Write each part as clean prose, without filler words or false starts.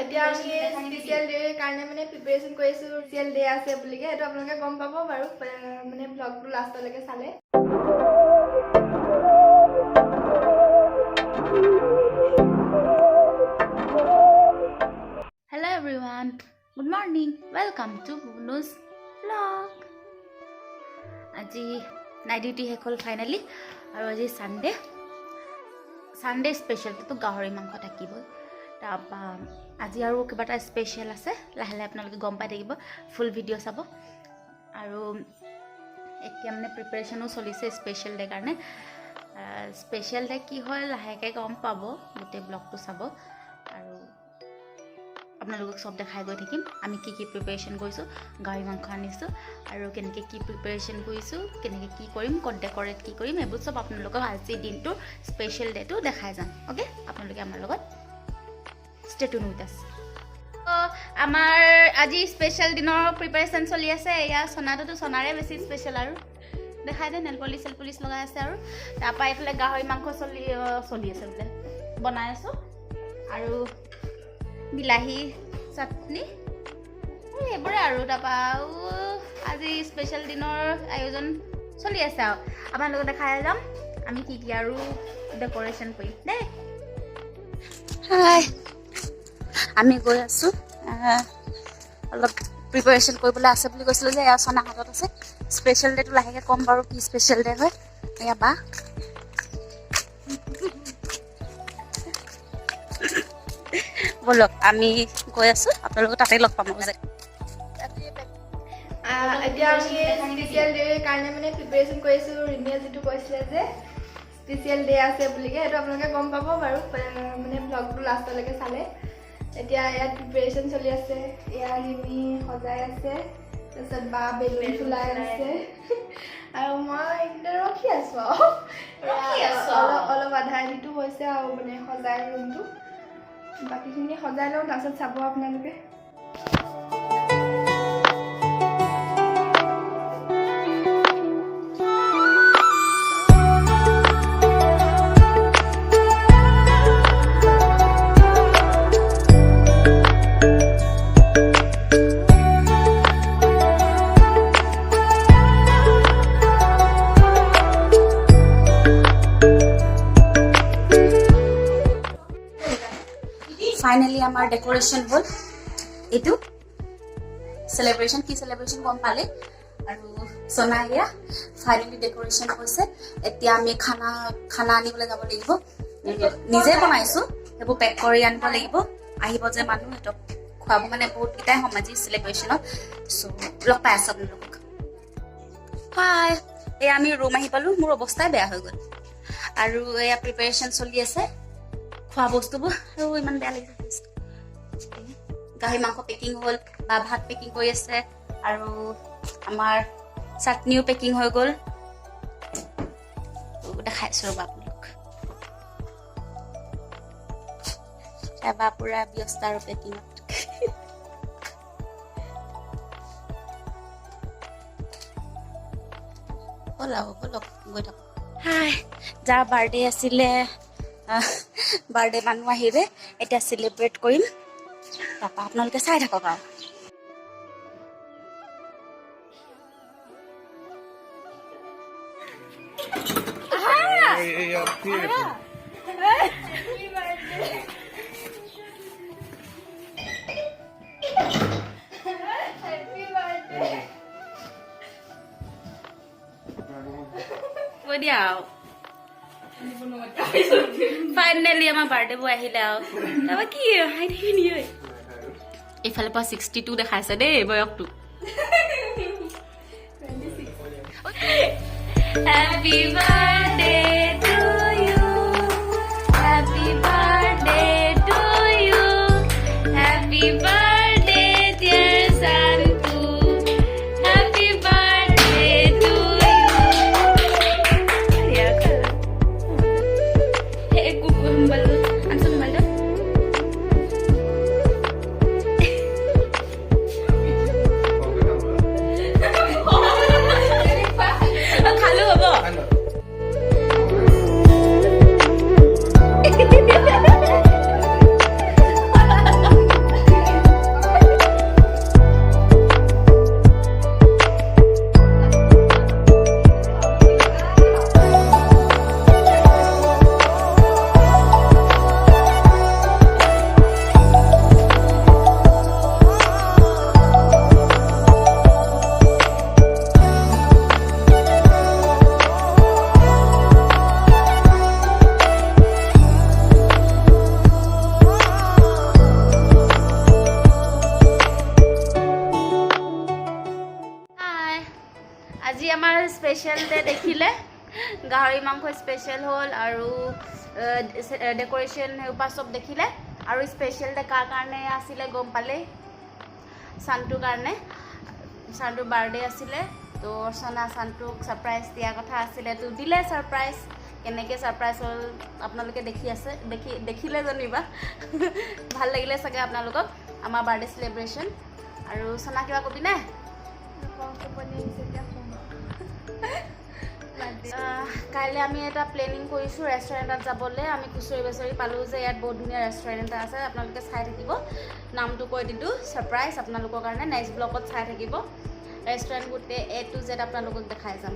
এতিয়া আমি স্পেচিয়েল ডেৰ কাৰণে মানে প্ৰিপেৰেশ্যন কৰিছোঁ। স্পেচিয়েল ডে আছে বুলিকে সেইটো আপোনালোকে গম পাব বাৰু, মানে ব্লগটো লাষ্টলৈকে চালে। Hello everyone, good morning, welcome to Bunu's vlog. আজি নাইট ডিউটি শেষ হ'ল ফাইনেলি আৰু আজি ছানডে। ছানডে স্পেচিয়েলটোতো গাহৰি মাংস থাকিবই। তাৰপৰা আজি আৰু কিবা এটা স্পেচিয়েল আছে, লাহে লাহে আপোনালোকে গম পাই থাকিব, ফুল ভিডিঅ' চাব। আৰু এতিয়া মানে প্ৰিপেৰেশ্যনো চলিছে স্পেচিয়েল ডে কাৰণে। স্পেচিয়েল ডে কি হয় লাহেকৈ গম পাব, গোটেই ব্লগটো চাব আৰু আপোনালোকক চব দেখাই গৈ থাকিম আমি কি কি প্ৰিপেৰেশ্যন কৰিছোঁ, গাহৰি মাংস আনিছোঁ আৰু কেনেকৈ কি প্ৰিপেৰেশ্যন কৰিছোঁ, কেনেকৈ কি কৰিম, ক'ত ডেক'ৰেট কি কৰিম, এইবোৰ চব আপোনালোকক আজিৰ দিনটোৰ স্পেচিয়েল ডেটো দেখাই যাম। অ'কে, আপোনালোকে আমাৰ লগত ষ্টেট উইথ আছ। আমাৰ আজি স্পেচিয়েল দিনৰ প্ৰিপেৰেশ্যন চলি আছে। এয়া চনাটোতো চনাৰে বেছি স্পেচিয়েল আৰু দেখাই দে, নেল পলিচ চেল পলিচ লগাই আছে। আৰু তাৰপৰা এইফালে গাহৰি মাংস চলি আছে বোলে, বনাই আছোঁ আৰু বিলাহী চাটনি এইবোৰে আৰু। তাৰপৰা আৰু আজি স্পেচিয়েল দিনৰ আয়োজন চলি আছে আৰু আপোনালোকক দেখাই যাম আমি কি কি আৰু ডেক'ৰেশ্যন কৰিম দেই। হাই, আমি গৈ আছোঁ, অলপ প্ৰিপেৰেশ্যন কৰিবলৈ আছে বুলি কৈছিলোঁ যে, এয়া চনা হাতত আছে। স্পেচিয়েল ডেটো লাহেকৈ ক'ম বাৰু কি স্পেচিয়েল ডে হয়। এয়া বা ব'লক, আমি গৈ আছোঁ, আপোনালোকক তাতে লগ পাম। আৰু এতিয়া আমি স্পেচিয়েল ডেৰ কাৰণে মানে প্ৰিপেৰেশ্যন কৰিছোঁ। ৰিমিয়ে যিটো কৈছিলে যে স্পেচিয়েল ডে আছে বুলিকে সেইটো আপোনালোকে গম পাব বাৰু, মানে ব্লগটো লাষ্টলৈকে চালে। এতিয়া ইয়াত প্ৰিপেৰেশ্যন চলি আছে। এয়া ৰিমি সজাই আছে, তাৰপিছত বা বেলুন ফুলাই আছে আৰু মই এইখিনিতে ৰখি আছোঁ আৰু ৰখি আছোঁ। অলপ অলপ আধা আধিটো হৈছে আৰু মানে সজাই ৰুমটো, বাকীখিনি সজাই লওঁ, তাৰপিছত চাব আপোনালোকে। ফাইনেলি আমাৰ ডেক'ৰেশ্যন হ'ল। এইটো চেলিব্ৰেশ্যন কি চেলিব্ৰেশ্যন গম পালে আৰু চনা এয়া ফাইনেলি ডেক'ৰেশ্যন হৈছে। এতিয়া আমি খানা আনিবলৈ যাব লাগিব, নিজে বনাইছোঁ, সেইবোৰ পেক কৰি আনিব লাগিব। আহিব যে মানুহ, সিহঁতক খুৱাব, মানে বহুতকেইটাই হ'ম আজি চেলিব্ৰেশ্যনত। চ' লগ পাই আছোঁ আপোনালোকক। হাই, এয়া আমি ৰুম আহি পালোঁ, মোৰ অৱস্থাই বেয়া হৈ গ'ল। আৰু এয়া প্ৰিপেৰেশ্যন চলি আছে খোৱা বস্তুবোৰ আৰু ইমান বেয়া লাগিছে। গাহৰি মাংস পেকিং হ'ল বা ভাত পেকিং কৰি আছে আৰু আমাৰ চাটনিও পেকিং হৈ গ'ল। দেখাই আছো ৰ'বা আপোনালোক। এবাৰ পুৰা ব্যস্ত আৰু পেকিঙত। হ'ল আৰু ব'লক গৈ থাকোঁ। হাই, যাৰ বাৰ্থডে আছিলে, বাৰ্থডে মানুহ আহিলে, এতিয়া চেলিব্ৰেট কৰিম। তাৰপৰা আপোনালোকে চাই থাকক আৰু। Happy birthday. কৈ দিয়া আৰু। ফাইনেলি আমাৰ বাৰ্থডে বয় আহিলে আৰু। তাৰপৰা কি হাঁহি থাকি নি ঐ? এইফালৰ পৰা 62 দেখাইছে দেই বয়সটো। Happy birthday to you, happy birthday to you, happy birthday dear Santu, happy birthday to you. মোবাইলটো আনচোন, মোবাইলটো। খালো হ'ব। স্পেচিয়েল ডে দেখিলে, গাহৰি মাংস স্পেচিয়েল হ'ল আৰু ডেক'ৰেশ্যন সেইসোপা চব দেখিলে। আৰু স্পেচিয়েল ডে কাৰ কাৰণে আছিলে গম পালেই, চান্তুৰ কাৰণে। চান্তুৰ বাৰ্থডে আছিলে, তো অৰ্চনা চান্তুক ছাৰপ্ৰাইজ দিয়া কথা আছিলে, তো দিলে ছাৰপ্ৰাইজ। কেনেকৈ ছাৰপ্ৰাইজ হ'ল আপোনালোকে দেখি আছে, দেখিলে জানিবা। ভাল লাগিলে চাগে আপোনালোকক আমাৰ বাৰ্থডে চেলিব্ৰেশ্যন। আৰু চনা, কিবা কবি নে? নকওঁ, টোপনি আহিছে, এতিয়া শুম। বাৰ্থডে। কাইলৈ আমি এটা প্লেনিং কৰিছোঁ ৰেষ্টুৰেণ্টত যাবলৈ। আমি খুচৰি বাচৰি পালোঁ যে ইয়াত বহুত ধুনীয়া ৰেষ্টুৰেণ্ট এটা আছে। আপোনালোকে চাই থাকিব, নামটো কৈ দিলোঁ, ছাৰপ্ৰাইজ আপোনালোকৰ কাৰণে। নেক্সট ব্লগত চাই থাকিব, ৰেষ্টুৰেণ্ট গোটেই এ টু জেড আপোনালোকক দেখাই যাম।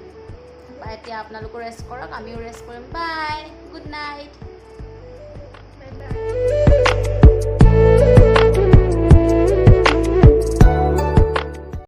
বা এতিয়া আপোনালোকো ৰেষ্ট কৰক, আমিও ৰেষ্ট কৰিম। Bye, good night.